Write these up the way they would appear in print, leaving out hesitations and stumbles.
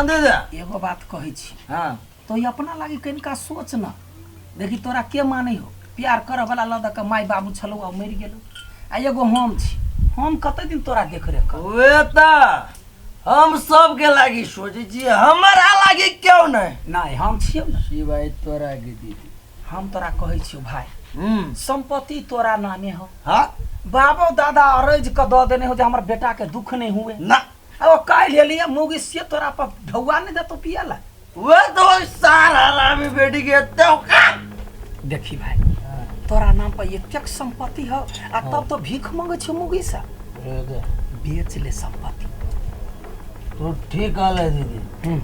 हाँ दीदी। एगो बात कहै छी। हाँ। तो ई अपना लागी कनिका सोच न, देखी तोरा के मानै हो, प्यार करऽ वाला लऽ दऽ के माय बाबू छलौ आ मरि गेलौ, आ एगो हम छी, हम कते दिन तोरा देख रेख करब? वे तऽ हम सबके लागी सोचै छी, हमरा लागी क्यों नहीं? नहि, हम छियौ ने। शिवाय तोरा के दीदी। हम तोरा कहै छियौ भाय, सम्पत्ति तोरा नामे हो। हाँ। बाबो दादा अरज के दऽ देने हो जे हमर बेटा के दुख नहीं हुए। ना। आ ओ काल्हि एलियै मौगी से तोरा पर ढौआ नहीं देतो पिए ला। वे तो सार हरामी बेटी के एते औकात। देखी भाई, तोरा नाम पर एतेक संपत्ति हो आ तब तो भीख मांगे छो मौगी से। बेच ले संपत्ति। तू ठीक कहले दीदी।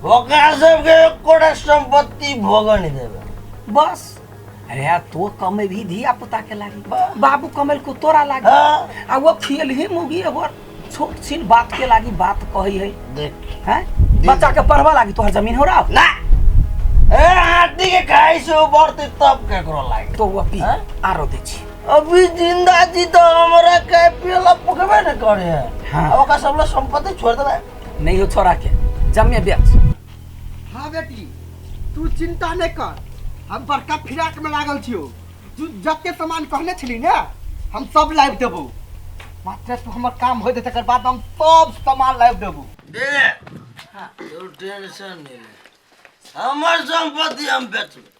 ओकरा सबके एकोटा संपत्ति भोग नहीं देबे। बस अरे यार, तो कमे भी धिया पुता के लागी, बाबू कमेल को तोरा लागी। हाँ। आ वो खियल ही मुगी एगो छोट छिन बात के लागी बात कही है। देख। हैं? बच्चा के पढ़वा लागी तोहर जमीन हो रहा? ना। ए हाथी के खाई से उबरते तब केकरो लागी। तो वो पी। हाँ? आरो दे छी। अभी जिंदा जी तो हमरा के पियला पकबे न करे है। हाँ। अब ओकरा सब संपत्ति छोड़ देबे। नहीं हो छोरा के जमे बेच। हाँ बेटी, तू चिंता नहीं कर, हम बड़का फिराक में लागल छियो। तू जते सामान कहने छली ने हम सब लाबि देबो, मात्र तू हमर काम हो जेतै तकर बाद हम सब सामान लाबि देबो। दे तू टेंशन नहीं ले, हमर संपत्ति हम बेचबे।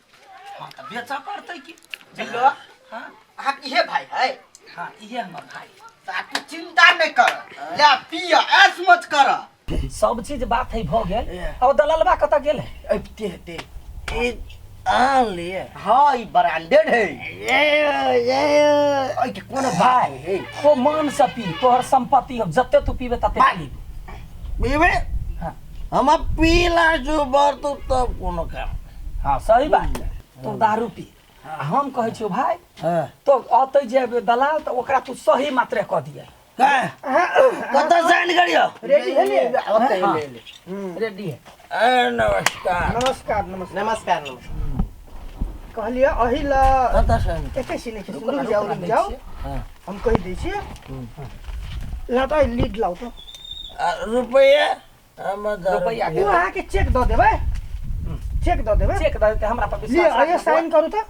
हाँ तो बेचा पड़तै की। हेलो। हाँ। अहाँ के इहे भाई है? हाँ इहे हमर भाई। त तू चिंता नहीं कर, ले पिया ऐश मत कर। सब चीज बात है भ गेल। अब दललबा कतऽ गेल है? अबिते हेतै। ई आन लिए। हाँ ई ब्रांडेड है। ये ये एहि के कोनो बात नहीं है। तो मान से पी, तोहर संपत्ति अब जते तू पीबे तते पी। पीबे? हाँ। हम पीला जो बरतु तब कोनो काम। हाँ सही बात है, तू दारू पी। आ हम कहै छियौ भाई, हाँ। तो अतै जे दलाल तऽ ओकरा तू सही मात्रे कऽ दिअ। का? कतऽ साइन करियौ? रेडी भेलियै? ओतै हाँ। ले ले। रेडी है। ए नमस्कार। नमस्कार नमस्कार। नमस्कार नमस्कार। कहलियै अही ला कतऽ साइन? एकै सी नहि छै, रुक ना, रुक जाउ रुक ना, रुक जाउ, दै हाँ। हम कहि दै छियै। ला तऽ लीड लाउ तऽ। आ, रुपैआ? हमर दारू रुपैआ ओ अहाँके चेक दऽ देबै, चेक दऽ देबै। चेक दऽ देतै हमरा पर लिअ विश्वास आइए राखू। साइन करू तऽ।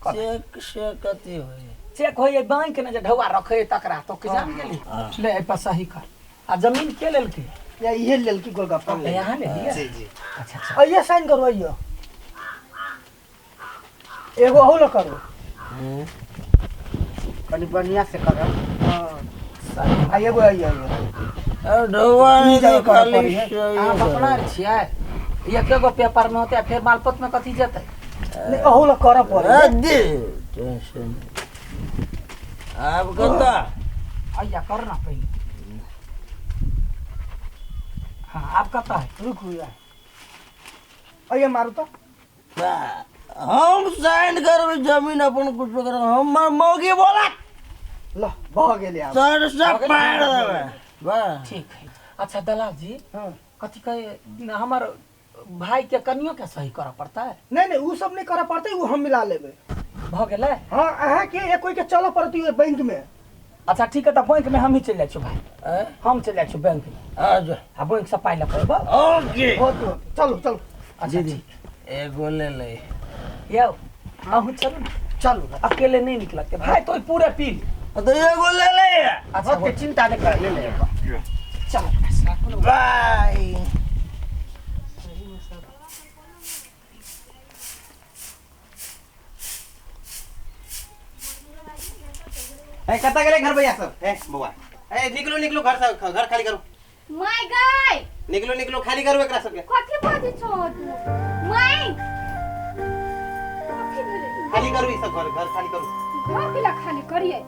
चेक से कथी होइ? चेक होइए बैंक ने जे ढौआ रखै तकरा तो कि जान गेली। ले एहि पर सही कर। आ जमीन के लेलकै? या इहे लेलकी गोलगप्पा। यहाँ ले लिअ। जी जी। अच्छा अच्छा। आइए साइन करू, आइए एगो अहू लऽ करू। कनि बढ़िया से करब। हाँ आ एगो आइए आइए। अरे ढौआ नहीं तीन जगह तो करऽ खाली पड़ी है। सही अहाँ करू। बपनार छियै, एके गो पेपर में होतै आ फेर मालपत में कथी जेतै? नहि अहू लऽ करऽ पड़ै। ए, दे टेंशन नहीं। आब कतऽ? आइया कर ना पहिले। हाँ आब कतऽ है? रुकू यार, आइए मारू तऽ। बा, हम साइन करबै जमीन अपन कुछ करब, हमर मौगी बोला ल भऽ गेलै आब। सर सब पार देबै। वाह। ठीक है। अच्छा दलाल जी, हाँ। कथी कहे हमर भाई के कनियो के सही करऽ पड़तै? नहि नहि ओ सब नहि करऽ पड़तै, ओ हम मिला लेबै। भऽ गेलै? हाँ अहाँके एक कोई के चलऽ पड़तै ओहि बैंक में। अच्छा ठीक है, तऽ बैंक में हम ही चलि जाइ छी भाई। आँय? हम चलि जाइ छी बैंक में। अच्छा। आ बैंक से पाइ लऽ कऽ अयबौ। ओके। होतै होतै, चलू चलू। अच्छा ठीक। एगो ले ले। यौ अहूँ चलू ने। चलू। अकेले नहीं निक लगते भाई, तो पूरे पी ले। तो एगो ले ले। अच्छा ओते चिंता नहीं कर, ले ले। चलो बाय। ए कतऽ गेलै घर भैया सब? ए बौआ, ए निकलू निकलू घर से, घर खाली करू। My गाय निकलू निकलू खाली करू एकरा सबके। कथी बाजै छौ तू my? कथी भेलै? खाली करू ई सब घर, घर खाली करू। घर केला खाली करिए?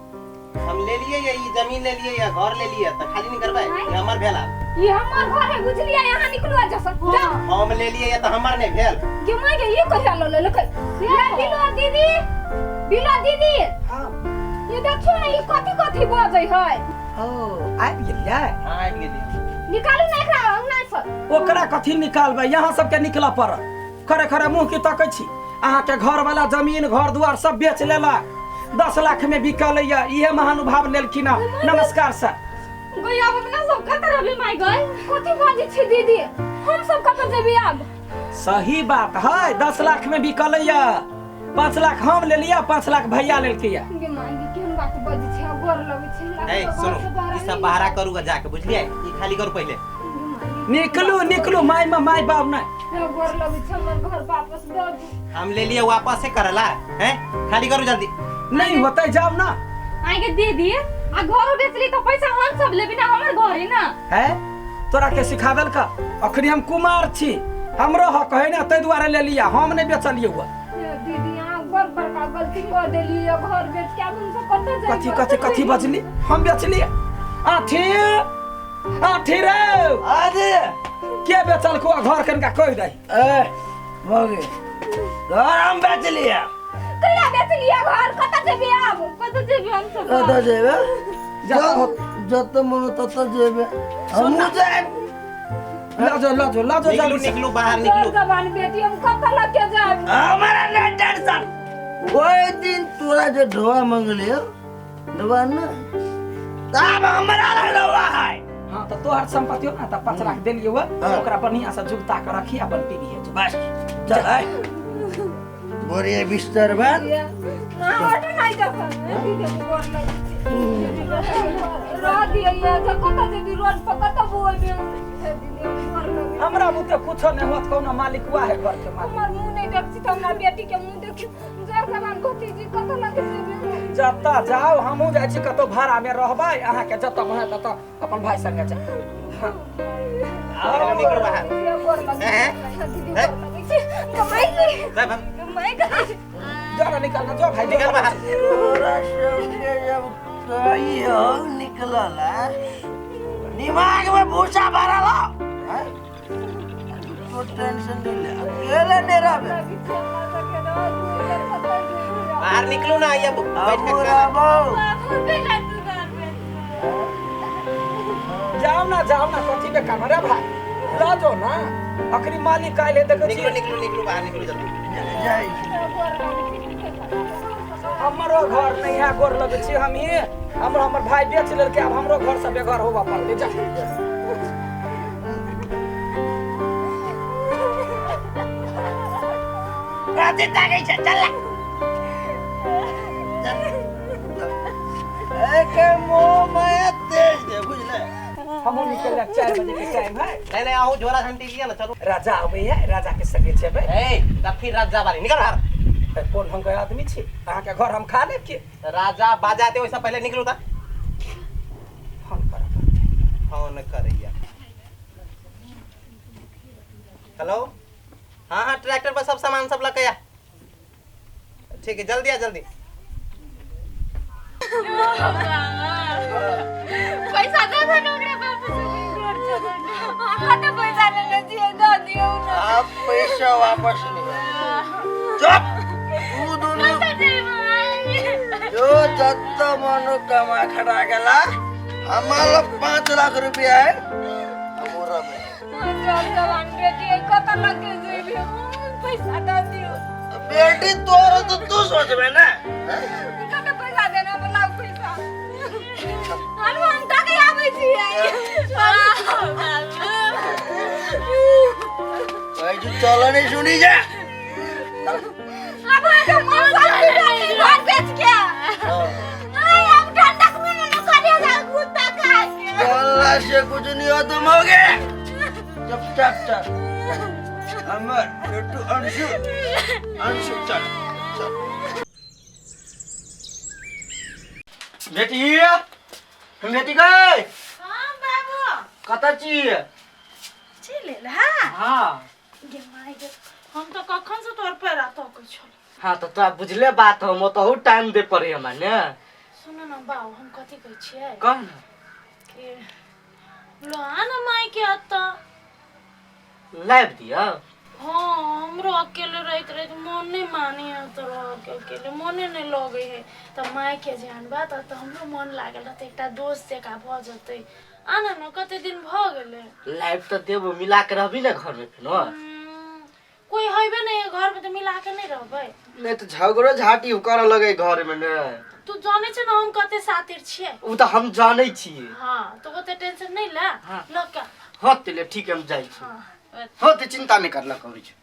हम ले लिए ये, ई जमीन ले लिए या घर ले लिए त खाली नहीं करबै? ई हमर भेल आब। ई हमर घर है बुझलियै? यहाँ निकलू आ जसन जाओ। हम ले लिए ये त हमर नहीं भेल। गे my गे, ई कहिया ल लेलकै? ले बिलो दीदी, बिलो दीदी। हां ये देखियो ने ई कथी कथी बजै है। ओ आबि गेलियै? हां आबि गेलियै। निकालू ने एकरा अंगना से। ओकरा कथी निकालबै, यहाँ सबके निकलऽ पड़त। खरे खरे मुँह की तकै छी? अहाँके घर वाला जमीन घर दुआर सब बेच लेलक, 10 लाख में बिकल ये, इहे महानुभाव लेलखिन हँ। नमस्कार सर। गई अब अपना सब कतऽ रहबै माय गई? कथी बाजै छी दीदी? हम सब कतऽ जेबै आब? सही बात है, 10 लाख में बिकल या, 5 लाख हम लेलिया, 5 लाख भैया लेलकै या। गे मांगी केहन बात बजै छै, आ गोर लगै छै हमरा। ए घर सुनू, से बाहर ई सब नहि बहरा करू जाके, बुझलियै? ई खाली करू पहिले। गे मांगी, निकलू निकलू, माय में माय बाप नहीं। हमरा गोर लगै छै, हमर घर वापस दऽ दू। हम ले लिए वापस से करला हैं, खाली करू जल्दी। नहीं होते जाओ ना। आगे दीदी, आ घरो बेचली तऽ पैसा हम सब लेबी ना, हमर घर है ना। है तोरा के सिखावल का? अखनी हम कुमार छी, हमरो हक है ना, ताहि दुआरे ले लिया, हम नहीं बेचलिए हुआ। ए, दीदी, अहाँ बड़ बड़का गलती कऽ देलियै, घर बेच के आब हम सब कतऽ जाइब? कथी कथी कथी बजली? हम बेचलिए? आठी आठी रे। आदि के बेचल को घर कनका कह दही। ए मगे घर हम बेच लिया। कहिया बेचलियै घर? कतऽ जेबै आब? कतऽ जेबै हम सब? कतऽ जेबे? जा। जत मन तत जेबे, हमहूँ जायब। ल जो ल जो ल जो निकलू जल्दी से। निकलू बाहर, तोर निकलू। जवान बेटी, हम कतऽ लऽ के जायब? हमारा नहीं टेंशन। ओहि दिन तोरा जे ढोआ मंगलियो ढोआ न, तब हमरा लग ढोआ है। हाँ तो तोहर संपत्ति हो ना, तो 5 लाख देलिए हुआ। हाँ। ओकरा बढ़िया से जुगता के रखी, अपन पीबी है। बस चल आय बोरिया बिस्तर बन। ना ऑटो नहीं देखल दीदी, हम गोर लगै छी। रह दियै, जे कतऽ जेबी? रोड पर कतऽ बोलबे? दीदी, हम गोर लगै छी। हमरा बुते कुछो नहीं होत, कोनो मालिक हुआ है घर के मालिक। हमर मुँह नहीं देख छी तऽ हमरा बेटी के मुँह देखी। जर जवान भतीजी, कतऽ लगे जेबी? जतऽ जाओ, हमहूँ जाइ छी कतौ भाड़ा में रहबै, अहाँके जतऽ मन है ततऽ अपन भाई संगे जाउ। हाँ। निकलू निकलू बाहर। गोर लगै हैं? छी दीदी, हैं? गोर लगै छी। कमाई गई, जा भाग। कमाई गई। जो ना, निकल ना, जो भाई जो। निकल बाहर। तोरा सबके जब कहियो निकलल है, दिमाग में भूसा भरल हो, हैं? तो टेंशन नहीं ले, अकेले नहीं रहबे। लगै छै हमरा सबके रह दियै, कतऽ जेबी? बाहर निकलू ना, ये बैठ के हमू खाना। रहबो। बाबू बेटा, तू घर पे जाओ ना जाओ ना, कथी पे काम रे भाई, ल जो ना, अखनी मालिक आइले देखै निकलू छी। निकलू निकलू बाहर निकलू जल्दी। जाइ छी। हमरो घर नहीं है, गोर लगै छी हमही, हमरो हमर भाई बेच लेलकै, आब हमरो घर से बेघर होबऽ पड़तै। जा। राति ताकै छै, चल ना। एके मोह माया तेज दे, बुझले? हमहूँ निकल जाब, 4 बजे के टाइम है। नहीं नहीं, आहू झोला झंटी लिया ना, चलू। राजा अबै है, राजा के संगे जेबै। ए तब फिर राजा वाली, निकल बाहर। ए, कोन ढंग के आदमी छी? अहाँके घर हम खा लेब के? राजा बाजाते वैसा पहले निकलू ता। फोन करऽ पड़तै। फोन करैया। हेलो, हाँ हाँ, ट्रैक्टर पर सब सामान सब लके आ। ठीक है, जल्दी आ जल्दी। पैसा दे दे ओकरा वापस, घर चलो। कते पैसा लेने छियै, दऽ दियौ ने। अब पैसा वापस नहीं। चुप तू दोनों। कतऽ जेबै? जो जत मनो कमा खड़ा गेला, हमारा 5 लाख रुपया है, हमरा में। चल जवान बेटी, कतऽ लगे जेबै? पैसा दऽ दियौ। बेटी तोर तो तू सोचबे ना। कते पैसा देना? बोला पैसा, हम हम तक आबै छियै। कहीं जो चलो नहीं सुनी जा। अब अहाँके मन शान्ति भेल घर बेच के? आइ हम ठंडक में न करे जा कुत्ता खा के। चलना से कुछ नहीं हो, तुम हो गए। चुपचाप चल अमर बेटू, अंशु अंशु, चल चल। बेटी, बेटी गई। हाँ बाबू। कतऽ छी? चलि एल हाँ? हाँ। गे माय गे, हम तऽ कखन से तोहर पैरा तकै छल। हाँ तऽ तोरा बुझले बात हम ओतहु टाइम दे पड़े हमरा ने। सुन न बाबू, हम कथी कहै छियै। कह न। कि लो आ न माय के एतऽ। लाबि दिअ? हाँ, हमरो अकेले रहैत रहैत मन नहि मानै है तऽ रहके अकेले मने नहि लगै है, तऽ माय के जे आनबा तऽ हमरो मन लागल रहतै, एकटा दोस्त जकाँ भऽ जेतै। आन न, कते दिन भऽ गेलै। लाबि तऽ देबो, मिला के रहबी ने घर में फेनो? कोई हेबे नहि है घर में तऽ मिला के नहि रहबै? नहि तऽ झगड़ो झाटी करऽ लगे घर में ने। तू जानै छै ने हम कते सातिर छियै। ओ तऽ हम जानै छियै। हाँ, तो ओते टेंशन नहि ले। हाँ। लऽ के। हाँ, ते ठीक है, हम जाइ छी। हाँ। हाँ तऽ चिन्ता नहि कर लऽ अबै छी।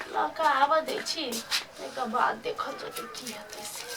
लऽ कऽ आबऽ दै छी, ताहिके बाद देखल जेतै की हेतै से।